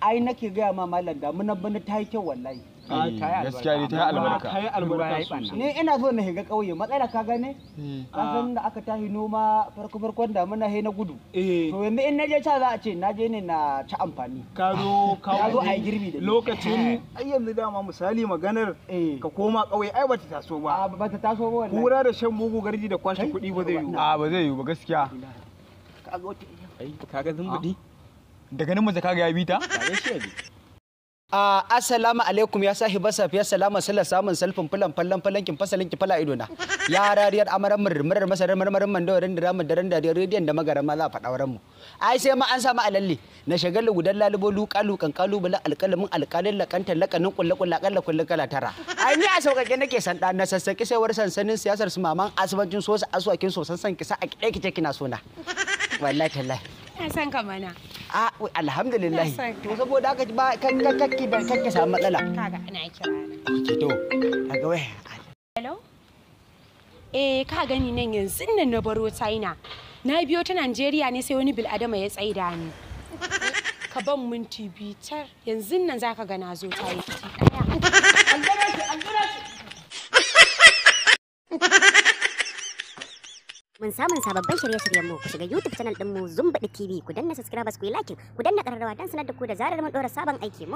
Ai nake gaya ma malam, damuna bana ta yi kyau wallahi. Gaskiya ne, ta yi albarka. Ta yi albarka sosai. Ni ina so na shiga ƙauye, matsala ka gane? Ka san da aka tashi noma farko farkon damuna he na gudu. Eh. To yanzu in naje ca za a ce na je ne na ci amfani. Ka zo ka Na zo a yi girbi da ni. Lokacin ai yanzu dama misali maganar Eh. ka koma ƙauye ai bata taso ba. A ba ta taso ba wallahi. Kura da shan bugu garji da kwashe kuɗi ba zai yiwu. A ba zai yiwu ba gaskiya. Ka ga wata. Ai kaga zumbudi. Daga nan mace kaga ya bi ta? Kaga shi ya bi. Assalamu alaikum ya sahiba safiya salama sallar samun salfin fulan fallan falankin fasalin ki fala ido na. Ya rariyar amaran murmurar masarar marmarin mandawarin da ramin daren dariyar rediyon da magarama za a faɗa wurin mu. Ai sai ma an samu alalle na shagalu gudan lalubo luka lukan kalubalen alƙalamin alƙalin lakantar lakanin kulle kulle akalla kulle kala tara. Ai ni a sauƙaƙe nake san ɗa na sassaƙi saiwar sansanin siyasar su maman asibancin sosa asuwakin sosan san kisa a kiɗe kice kina sona. Wallahi tallahi. Ina son ka mana. A alhamdulillah. Ina son ka. To saboda haka ba kakki ba kakki samu matsala. Kaga ana kira na. Ke to kaga wai. Hello? Eh, ka gani nan yanzu nan na baro China. Na biyo ta Najeriya ne sai wani bil'adama ya tsaida ni. Ka ban minti bitar yanzu nan zaka ga na zo ta yi. Mun samun sababbin shirye-shiryenmu, ku shiga YouTube channel ɗinmu Zumbaɗi TV, ku danna subscribers, ku yi like, ku danna ƙararrawa don sanar da ku da zarar mun ɗora sabon aiki. Mun